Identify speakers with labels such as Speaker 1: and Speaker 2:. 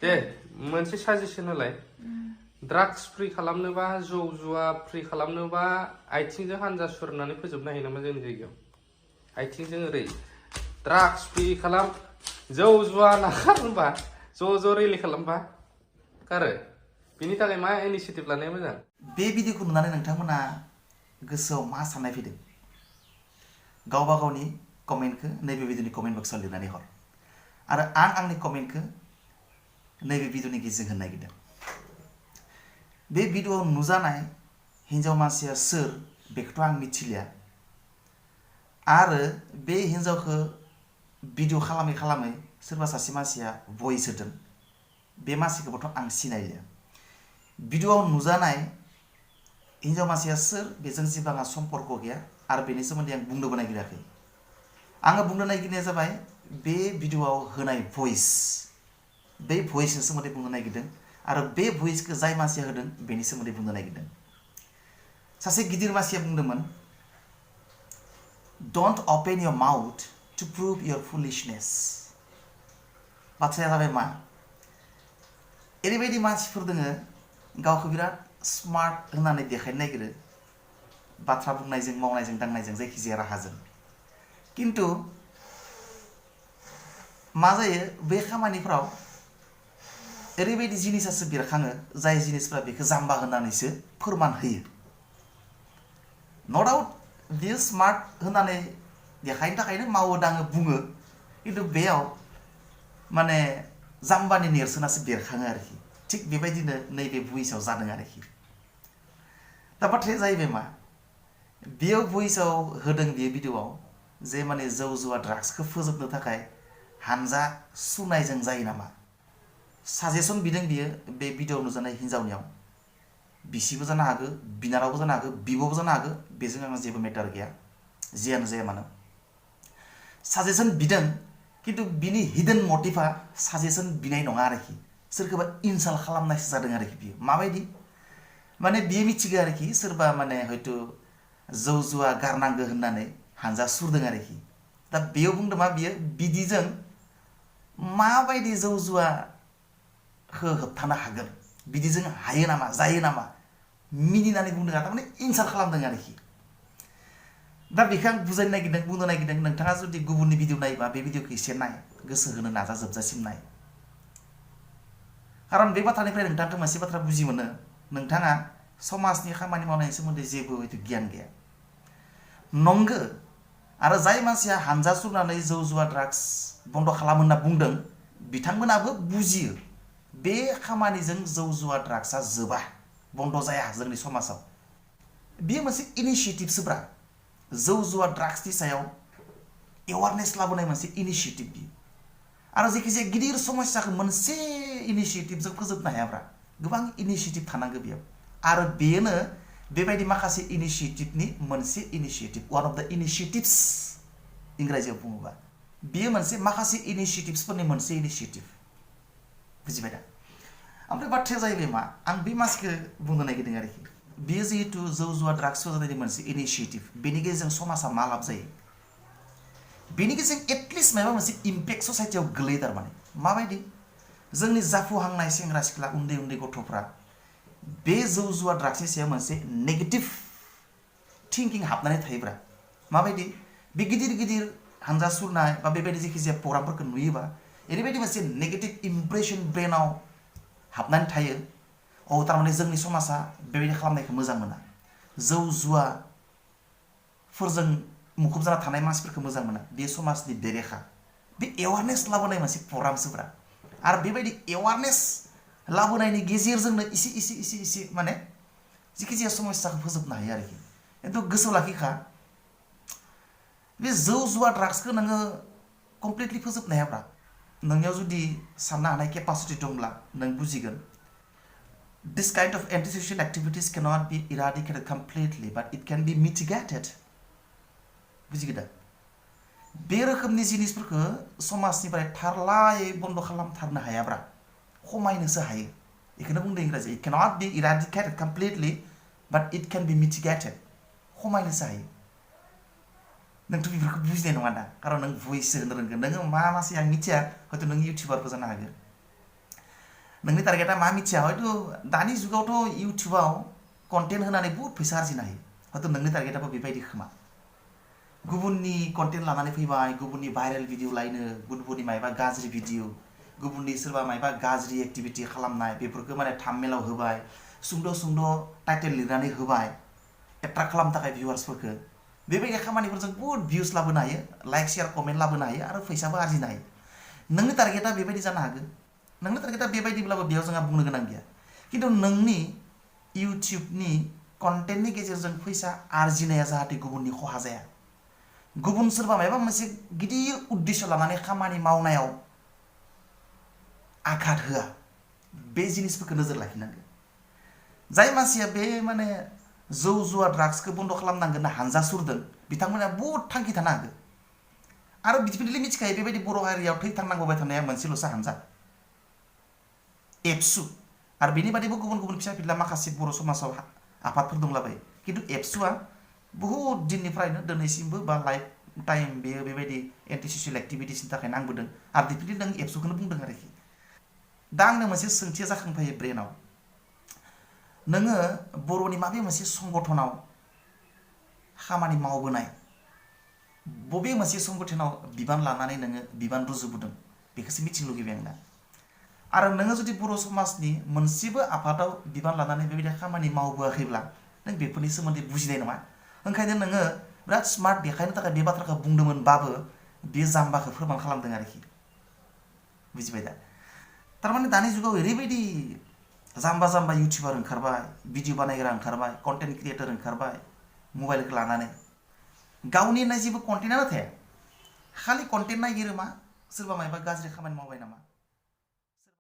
Speaker 1: दे मोनसे साजेसन होलाय drugs free खालामनोबा जौ जुवा फ्रि खालामनोबा आथिंजों हानजा सुरनानै फोजोबनो हायो नामा जोंनि जायगायाव आथिंजों ओरै ड्राग्स फ्रि खालाम जौ जुवा नागारनोबा ज' रेलि खालामबा गारो बिनि थाखाय मा इनिशिएटिभ लानाया मोजां
Speaker 2: बे भिडिअखौ नुनानै नोंथांमोना गोसोआव मा साननाय फैदों गावबा गावनि कमेन्टखौ नैबे भिडिअनि कमेन्ट बक्सआव लिरनानै हर आरो आं आंनि कमेन्टखौ नैबे भिडिअनि गेजेरजों होनो नागिरदों बे भिडिअआव नुजानाय हिन्जाव मानसिया सोर बेखौथ' आं मिथिलिया आरो बे हिन्जावखौ भिडिअ खालामै खालामै सोरबा सासे मानसिया भइस होदों बे मानसिखौबोथ' आं सिनायलिया भिडिअआव नुजानाय हिन्जाव मानसिया सोर बेजों जेबो आंहा सम्पर्क गैया आरो बेनि सोमोन्दै आं बुंनोबो नागिराखै आङो बुंनो नागिरनाया जाबाय बे भिडिअआव होनाय भइस बे भइसनि सोमोन्दै बुंनो नागिरदों आरो बे भइसखौ जाय मानसिया होदों बेनि सोमोन्दै बुंनो नागिरदों सासे गिदिर मानसिया बुंदोंमोन Don't open your mouth to prove your foolishness बाथ्राया जाबाय मा ओरैबायदि मानसिफोर दोङो गावखौ बिराद स्मार्ट होननानै देखायनो नागिरो बाथ्रा बुंनायजों मावनायजों दांनायजों जायखिजाया राहाजों किन्तु मा जायो बे खामानिफ्राव ओरैबायदि जिनिसासो बेरखाङो जाय जिनिसफ्रा बेखौ जाम्बा होननानैसो फोरमान होयो न' डाउट बियो स्मार्ट होननानै देखायनो थाखायनो मावो दाङो बुङो किन्तु बेयाव माने जाम्बानि नेरसोनासो बेरखाङो आरोखि थिग बेबायदिनो नैबे भइसआव जादों आरोखि दा बाथ्राया जाहैबाय मा बेयाव भइसआव होदों बेयो भिडिअआव जे माने जौ जुवा ड्राग्सखौ फोजोबनो थाखाय हानजा सुनायजों जायो नामा साजेसन बिदों बियो बे भिडिअआव नुजानाय हिन्जावनियाव बिसिबो जानो हागौ बिनानावबो जानो हागौ बिब'बो जानो हागौ बेजों आंहा जेबो मेटार गैया जियानो जाया मानो साजेसन बिदों किन्तु बिनि हिडन मटिभा साजेसन बिनाय नङा आरोखि सोरखौबा इनसाल्ट खालामनायसो जादों आरोखि बियो माबायदि माने बियो मिथिगौ आरोखि सोरबा माने हयथ' जौ जुवा गारनांगौ होननानै हानजा सुरदों आरोखि दा बेयाव बुंदों मा बियो बिदिजों माबायदि जौ जुवाखौ होबथानो हागोन बिदिजों हायो नामा जायो नामा मिनिनानै बुंदों आरो थारमाने इनसाल्ट खालामदों आरोखि दा बेखौ आं बुजायनो नागिरदों बुंनो नागिरदों नोंथाङा जुदि गुबुननि भिडिअ नायोबा बे भिडिअखौ एसे नाय गोसो होनो नाजाजोबजासिम नाय खारन बे बाथ्रानिफ्राय नोंथांखौ मोनसे बाथ्रा बुजि मोनो नोंथाङा समाजनि खामानि मावनायनि सोमोन्दै जेबो हयथ' गियान गैया नंगौ आरो जाय मानसिया हानजा सुरनानै जौ जुवा ड्राग्स बन्द' खालाम होनना बुंदों बिथांमोनाबो बुजियो बे खामानिजों जौ जुवा ड्राग्सआ जोबा बन्द' जाया जोंनि समाजाव बेयो मोनसे इनिसियेटिभसोब्रा जौ जुवा ड्राग्सनि सायाव एवारनेस लाबोनाय मोनसे इनिसियेटिभ बियो आरो जायखिजाया गिदिर समस्याखौ मोनसे इनिसियेटिभजों फोजोबनो हायाब्रा गोबां इनिसियेटिभ थानांगौ बेयाव आरो बेनो बेबायदि माखासे इनिसियेटिभनि मोनसे इनिसियेटिभ वान अफ द इनिसियेटिभ्स इंराजियाव बुङोबा बेयो मोनसे माखासे इनिसियेटिभ्सफोरनि मोनसे इनिसियेटिभ बुजिबाय दा ओमफ्राय बाथ्राया जाहैबाय मा आं बे मानसिखौ बुंनो नागिरदों आरोखि बेयो जिहेतु जौ जुवा ड्राग्स फोजोबनायनि मोनसे इनिसियेटिभ बेनि गेजेरजों समाजा मा लाब जायो बेनि गेजेरजों एटलिस्ट माबा मोनसे इम्पेक्ट ससाइटियाव गोलैयो थारमाने माबायदि जोंनि जाफुहांनाय सेंग्रा सिख्ला उन्दै उन्दै गथ'फ्रा बे जौ जुवा ड्राग्सनि सायाव मोनसे नेगेटिभ थिंकिं हाबनानै थायोब्रा माबायदि बे गिदिर गिदिर हानजा सुरनाय बा बेबायदि जायखिजाया प्रग्रामफोरखौ नुयोबा ओरैबायदि मोनसे नेगेटिभ इमप्रेसन ब्रेनाव हाबनानै थायो औ थारमाने जोंनि समाजा बेबायदि खालामनायखौ मोजां मोना जौ जुवाफोरजों मुखुब जाना थानाय मानसिफोरखौ मोजां मोना बे समाजनि बेरेखा बे एवारनेस लाबोनाय मोनसे प्रग्रामसोब्रा आरो बेबायदि एवारनेस लाबोनायनि गेजेरजोंनो इसे माने जिखिजाया समस्याखौ फोजोबनो हायो आरोखि खिन्थु गोसोआव लाखिखा बे जौ जुवा ड्राग्सखौ नोङो कमप्लिटलि फोजोबनो हायाब्रा नोंनियाव जुदि साननो हानाय केपासिटि दंब्ला नों बुजिगोन This kind of antisocial activities cannot be eradicated completely, but it can be mitigated. बुजिगो दा बे रोखोमनि जिनिसफोरखौ समाजनिफ्राय थारलायै बन्द खालामथारनो हायाब्रा खमायनोसो हायो बेखौनो बुंदों इंराजि it cannot be eradicated completely, but it can be mitigated खमायनोसो हायो नोंथ' बेफोरखौ बुजिनाय नङा दा खारन नों भइस होनो रोंगोन नोङो मा मानसि आं मिथिया हयथ' नों इउटिउबारबो जानो हागौ नोंनि टारगेटा मा मिथिया हयथ' दानि जुगावथ' इउटिउबाव कन्टेन्ट होनानै बहुत फैसा आरजिनो हायो हयथ' नोंनि टारगेटाबो बेबायदि खोमा गुबुननि कन्टेन्ट लानानै फैबाय गुबुननि भाइरेल भिडिअ लायनो गुबुननि मायबा गाज्रि भिडिअ गुबुननि सोरबा मायबा गाज्रि एक्टिभिटि खालामनाय बेफोरखौ माने थाम्बनेलाव होबाय सुंद' सुंद' टाइटेल लिरनानै होबाय एट्राक्ट खालामनो थाखाय भिउवार्सफोरखौ बेबायदि खामानिफोरजों बहुत भिउस लाबोनो हायो लाइक शेयार कमेन्ट लाबोनो हायो आरो फैसाबो आरजिनो हायो नोंनि टारगेटा बेबायदि जानो हागौ नोंनि टारगेटा बेबायदिब्लाबो बेयाव जोंहा बुंनो गोनां गैया खिन्थु नोंनि इउटिउबनि कन्टेन्टनि गेजेरजों फैसा आरजिनाया जाहाथे गुबुननि खहा जाया गुबुन सोरबा माबा मोनसे गिदिर उद्देश्य लानानै खामानि मावनायाव आघात होआ बे जिनिसफोरखौ नोजोर लाखिनांगौ जाय मानसिया बे माने जौ जुवा ड्राग्सखौ बन्द खालामनांगोन होनना हानजा सुरदों बिथांमोना बहुत थांखि थानो हागौ आरो बिदिनो मिथिखायो बेबायदि बर' हारियाव थैथारनांगौबाय थानाया मोनसेल'सो हानजा एबसु आरो बेनि बादैबो गुबुन गुबुन फिसा फिला माखासे बर' समाजाव आफादफोर दंलाबायो खिन्थु एबसुआ बहुत दिननिफ्रायनो दिनैसिमबो बा लाइफ टाइम बेयो बेबायदि एन्टि ससियेल एक्टिभिटिसनि थाखाय नांबोदों आरो डिफिनेटलि नों एबसुखौनो बुंदों आरोखि दा आंनो मोनसे सोंथिया जाखांफैयो ब्रेनाव नोङो बर'नि माबे मोनसे संगठनाव खामानि मावबोनाय बबे मोनसे संगठनाव बिबान लानानै नोङो बिबान रुजुबोदों बेखौसो मिथिनो लुगैबाय आं दा आरो नोङो जुदि बर' समाजनि मोनसेबो आफादाव बिबान लानानै बेबायदि खामानि मावबोआखैब्ला नों बेफोरनि सोमोन्दै बुजिनाय नङा ओंखायनो नोङो बिराद स्मार्ट देखायनो थाखाय बे बाथ्राखौ बुंदोंमोनबाबो बे जाम्बाखौ फोरमान खालामदों आरोखि बुजिबाय दा थारमाने दानि जुगाव ओरैबायदि जाम्बा जाम्बा इउटिउबार ओंखारबाय भिडिअ बानायग्रा ओंखारबाय कन्टेन्ट क्रिएटर ओंखारबाय मबाइलखौ लानानै गावनि होननाय जेबो कन्टेन्टआनो थाया खालि कन्टेन्ट नायगिरो मा सोरबा मायबा गाज्रि खामानि मावबाय नामा